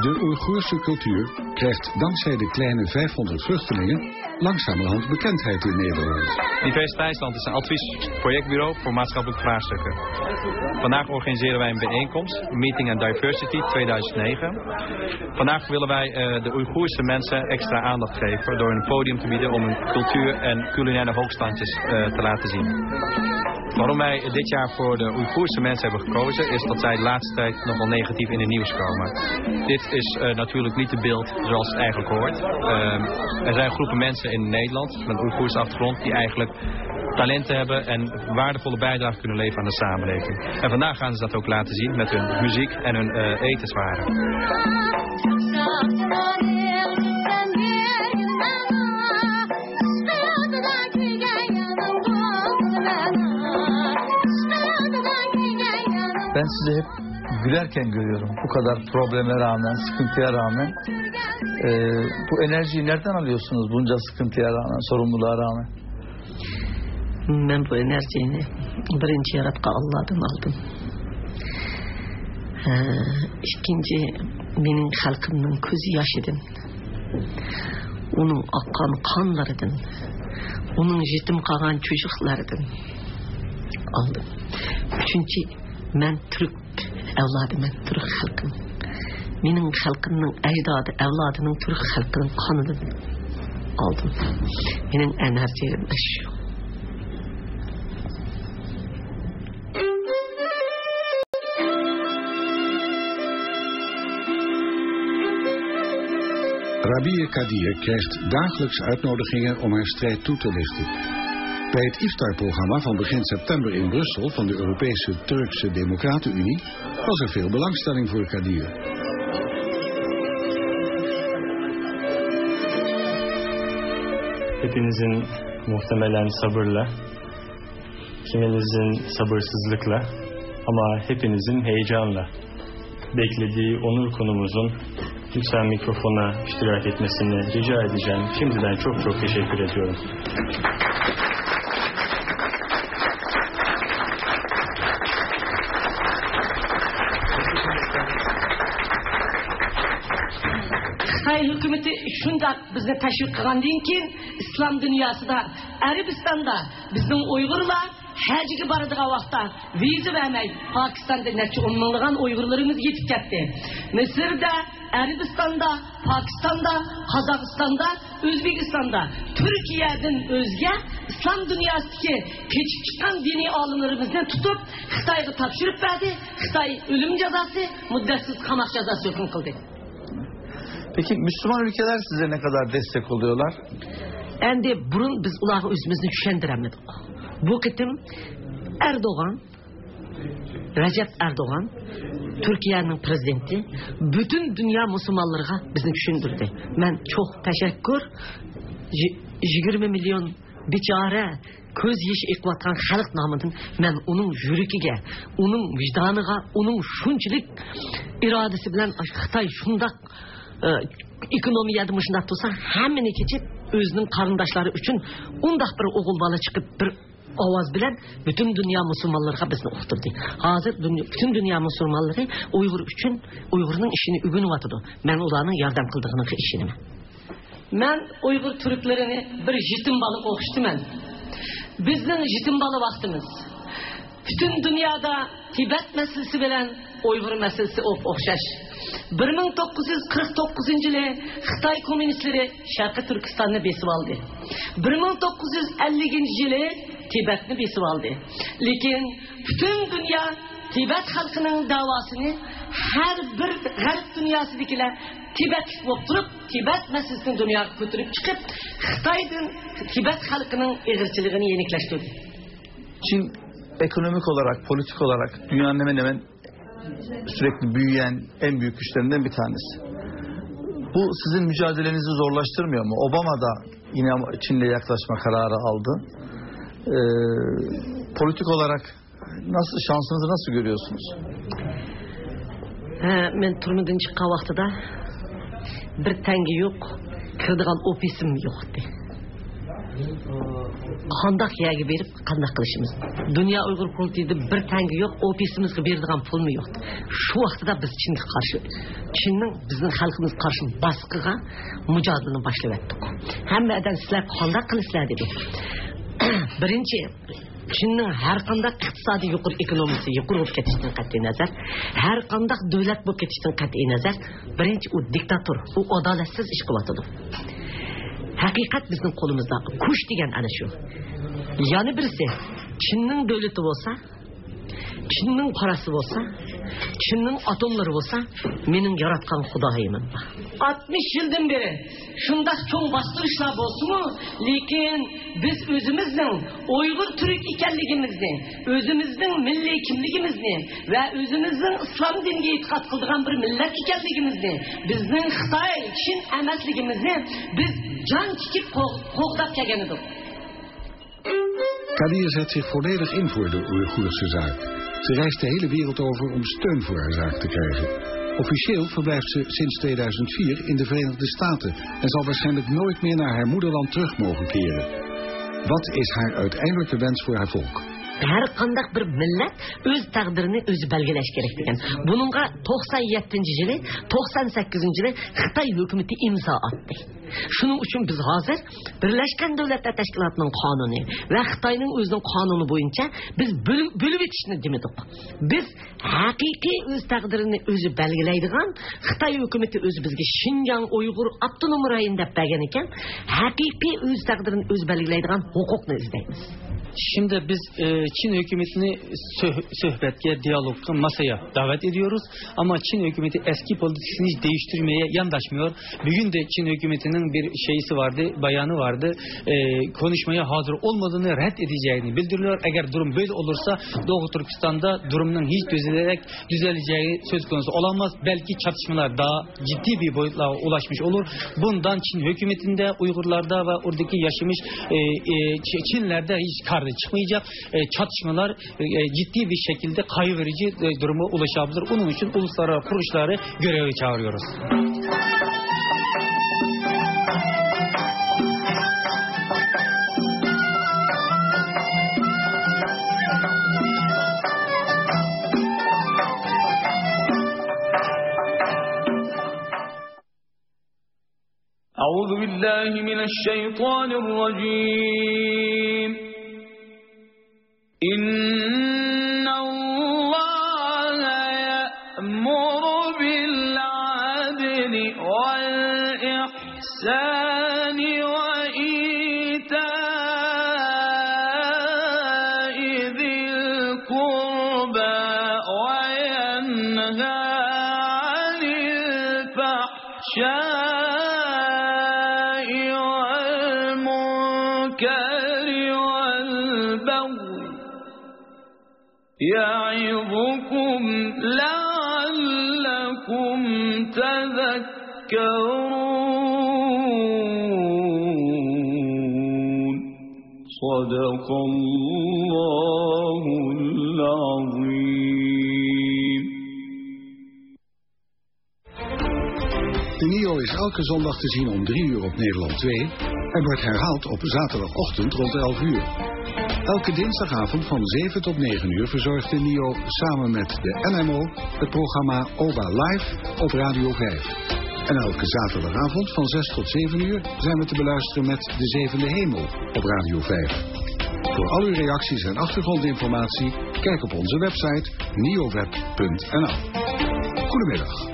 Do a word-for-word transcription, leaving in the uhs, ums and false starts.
De Oeigoerse cultuur krijgt dankzij de kleine vijfhonderd vluchtelingen langzamerhand bekendheid in Nederland. Diversiteitsland is een adviesprojectbureau voor maatschappelijke vraagstukken. Vandaag organiseren wij een bijeenkomst, Meeting and Diversity tweeduizend negen. Vandaag willen wij eh, de Oeigoerse mensen extra aandacht geven door hun een podium te bieden om hun cultuur en culinaire hoogstandjes eh, te laten zien. Waarom wij dit jaar voor de Oeigoerse mensen hebben gekozen, is dat zij de laatste tijd nogal negatief in het nieuws komen. Dit is eh, natuurlijk niet het beeld zoals het eigenlijk hoort. Ehm, er zijn groepen mensen in Nederland met een Oeigoerse achtergrond die eigenlijk talenten hebben en waardevolle bijdrage kunnen leveren aan de samenleving. En vandaag gaan ze dat ook laten zien met hun muziek en hun eh, etenswaren. Ben sizi hep gülerken görüyorum. Bu kadar probleme rağmen, sıkıntıya rağmen. Ee, bu enerjiyi nereden alıyorsunuz bunca sıkıntıya rağmen, sorumluluğa rağmen? Мен бу энергияны биринчи яратҡан Алладан алдым. Ә, икенче, минең халҡымның күҙ яшыдан, уның аҡҡан ҡанларыдан, уның етем ҡалған чучуҡларыдан алдым. Өченче, мен түрек әвлады, мен түрек халҡым. Минең халҡымның әждады, әвладының түрек халҡының ҡанын алдым. Минең энергиям ашу. Rabia Kadir krijgt dagelijks uitnodigingen om haar strijd toe te lichten. Bij het iftarprogramma van begin september in Brussel van de Europese Turkse Democraten-Unie was er veel belangstelling voor Kadir. Hepinizin muhtemelen sabırla, kiminizin sabırsızlıkla, ama hepinizin heyecanla beklediği onur konumuzun lütfen mikrofona iştirak etmesini rica edeceğim. Şimdiden çok çok teşekkür ediyorum. Xitoy hukumati shundoq bizni tashviq qilgandan keyin islom dunyosida, Arabistonda bizning Uyg'urlar hajga boradigan vaqtda viza bermay, Pokistonda necha o'n minglagan Uyg'urlarimiz yetib ketdi. Misrda, Arabistonda, Pokistonda, Qozog'istonda, O'zbekistonda, Turkiyadan o'zga islom dunyosidagi kechib chiqqan diniy olimlarimizni tutib, Xitoyga topshirib berdi. Xitoy o'lim jazosi, muddatsiz qamoq jazosi hukm qildi. Peki Müslüman ülkeler size ne kadar destek oluyorlar? Endi burun biz ularga o'zimizni tushuntirolmadik. Bu qitim Erdo'g'an, Rajab Erdo'g'an, Turkiyaning prezidenti, butun dunyo musulmonlariga bizni tushuntirdi. Men cho'q tashakkur, yi-, yigirma million bechora ko'z yosh eqiyotgan xalq nomidan men uning yuragiga, uning vijdoniga, uning shunchalik irodasi bilan Xitoy shundoq, e, ekonomiyada mushundoq tursa, hammani kechib, o'zining qarindoshlari uchun undoq bir o'g'il bola chiqib, bir ovoz bilan butun dunyo musulmonlariga bizni uqtirdi. Hozir dunyo, butun dunyo musulmonlari Uyg'ur uchun, Uyg'urning ishini o'rganyotidi. Men ularning yordam qildig'iga ishonaman. Men Uyg'ur turklarini bir yetim bolaga o'xshataman. Bizning yetim bola vaqtimiz. Butun dunyoda Tibet masalasi bilan Uyg'ur masalasi o'p-o'xshash. Bir ming to'qqiz yuz qirq to'qqizinchi yili Xitoy kommunistlari Sharqiy Turkistonni besib oldi. Bir ming to'qqiz yuz elliginchi yili Tibetni besib oldi. Lekin butun dunyo Tibet xalqining da'vosini, har bir g'arb dunyosidagilar tibetlik bo'lib turib, Tibet masalasini dunyoga ko'tarib chiqib, Xitoydan Tibet xalqining ig'irchiligini yeniklashtirdi. Çin ekonomik olarak, politik olarak dünyanın hemen hemen sürekli büyüyen en büyük güçlerinden bir tanesi. Bu sizin mücadelenizi zorlaştırmıyor mu? Obama da yine Çin'le yaklaşma kararı aldı. Ee, politik olarak nasıl, şansınızı nasıl görüyorsunuz? Ә, мен түрмеден шыққан вақытыда бір тәңге жоқ, кірдіған офисім жоқ еді. قانداق يەرگە بېرىپ، قانداق قىلىشىمىز؟ دۇنيا ئۇيغۇر قۇرۇلتىيىدا بىر تەڭگە يوق، ئوفىسىمىزغا بېرىدىغان پۇلمۇ يوق. شۇ ۋاقتىدا بىز چىنگە قارشى، چىننىڭ بىزنىڭ خەلقىمىزگە قارشى باسقىغا مۇجادىلىنى باشلىۋەتتۇق. ھەممە ئادەم، «سىلەر قانداق قىلىسىلەر؟» دېدى. بىرىنچى، چىننىڭ ھەر قانداق ئىقتىسادىي يۇقىرى ئېكونومىكىسى يۇقىرى بولۇپ كېتىشتىن قەتئىينەزەر، ھەر قانداق دۆلەت بولۇپ كېتىشتىن قەتئىينەزەر، بىرىنچى، ئۇ دىكتاتور، ئۇ ئادالەتسىز ئىش قىلىۋاتىدۇ. ھەقىقەت بىزنىڭ قولىمىزدا. كۈچ دېگەن ئەنە شۇ. يەنە بىرسى، چىننىڭ دۆلىتى بولسا، چىننىڭ پاراسى بولسا، چىننىڭ ئاتوملىرى بولسا، مېنىڭ ياراتقان خۇدايىم بار. ئاتمىش يىلدىن بېرى شۇنداق چوڭ باستۇرۇشلار بولسىمۇ، لېكىن بىز ئۆزىمىزنىڭ ئۇيغۇر تۈرك ئىكەنلىكىمىزنى، ئۆزىمىزنىڭ مىللىي كىملىكىمىزنى ۋە ئۆزىمىزنىڭ ئىسلام دىنىگە ئېتىقاد قىلىدىغان بىر مىللەت ئىكەنلىكىمىزنى، بىزنىڭ خىتاي، چىن ئەمەسلىكىمىزنى بىز جان تىكىپ قوغ-، قوغداپ كەلگەن ئىدۇق. Kadir zet zich volledig in voor de Oeigoerse zaak. Ze reist de hele wereld over om steun voor haar zaak te krijgen. Officieel verblijft ze sinds tweeduizend vier in de Verenigde Staten en zal waarschijnlijk nooit meer naar haar moederland terug mogen keren. Wat is haar uiteindelijke wens voor haar volk? Һәр кандай бер милләт үз тәкъдирен үзе билгеләш кирәк дигән. Буның туксан етенче елы, туксан сигезенче елы Хытай хөкүмәте имза атты. Шуның өчен без хәзер Берләшкән Дәүләтләр Тәшкилатының кануны ва Хытайның үзенең кануны буенча без бүл-, бүлеп итешне демедек. Без хакыйкый үз тәкъдирен үзе билгеләйдигән, Хытай хөкүмәте үзе безгә Шинҗаң Уйгур автоном район дип бергән икән, хакыйкый үз тәкъдирен үзе билгеләйдигән хокукны эзләйбез. Şimdi biz, e, Çin hükümetini söh-, söhbetke, diyalogga, masaya davet ediyoruz. Ama Çin hükümeti eski politikasını hiç değiştirmeye yanaşmıyor. Bugün de Çin hükümetinin bir şeysi vardı, bayanı vardı. E, konuşmaya hazır olmadığını, red edeceğini bildiriyor. Eğer durum böyle olursa Doğu Türkistan'da durumun hiç düzelerek düzeleceği söz konusu olamaz. Belki çatışmalar daha ciddi bir boyutlara ulaşmış olur. Bundan Çin hükümetinde, Uygurlarda ve oradaki yaşamış, e, e, Çi-, Çinlerde hiç karşı çıkmayacak. E, çatışmalar, e, ciddi bir şekilde kaygı verici, e, duruma ulaşabilir. Onun için uluslararası kuruluşları göreve çağırıyoruz. أعوذ بالله من الشيطان الرجيم. إن الله يأمر بالعدل والإحسان وإيتاء ذي القربى وينهى عن الفحشاء الفحشاء والمنكر والبغي يعظكم لعلكم تذكرون. صدق الله العظيم. De NIO is elke zondag te zien om drie uur op Nederland twee en wordt herhaald op zaterdagochtend rond elf uur. Elke dinsdagavond van zeven tot negen uur verzorgt de NIO samen met de N M O het programma OVA Live op Radio vijf. En elke zaterdagavond van zes tot zeven uur zijn we te beluisteren met De Zevende Hemel op Radio vijf. Voor al uw reacties en achtergrondinformatie kijk op onze website nioweb punt n l. Goedemiddag.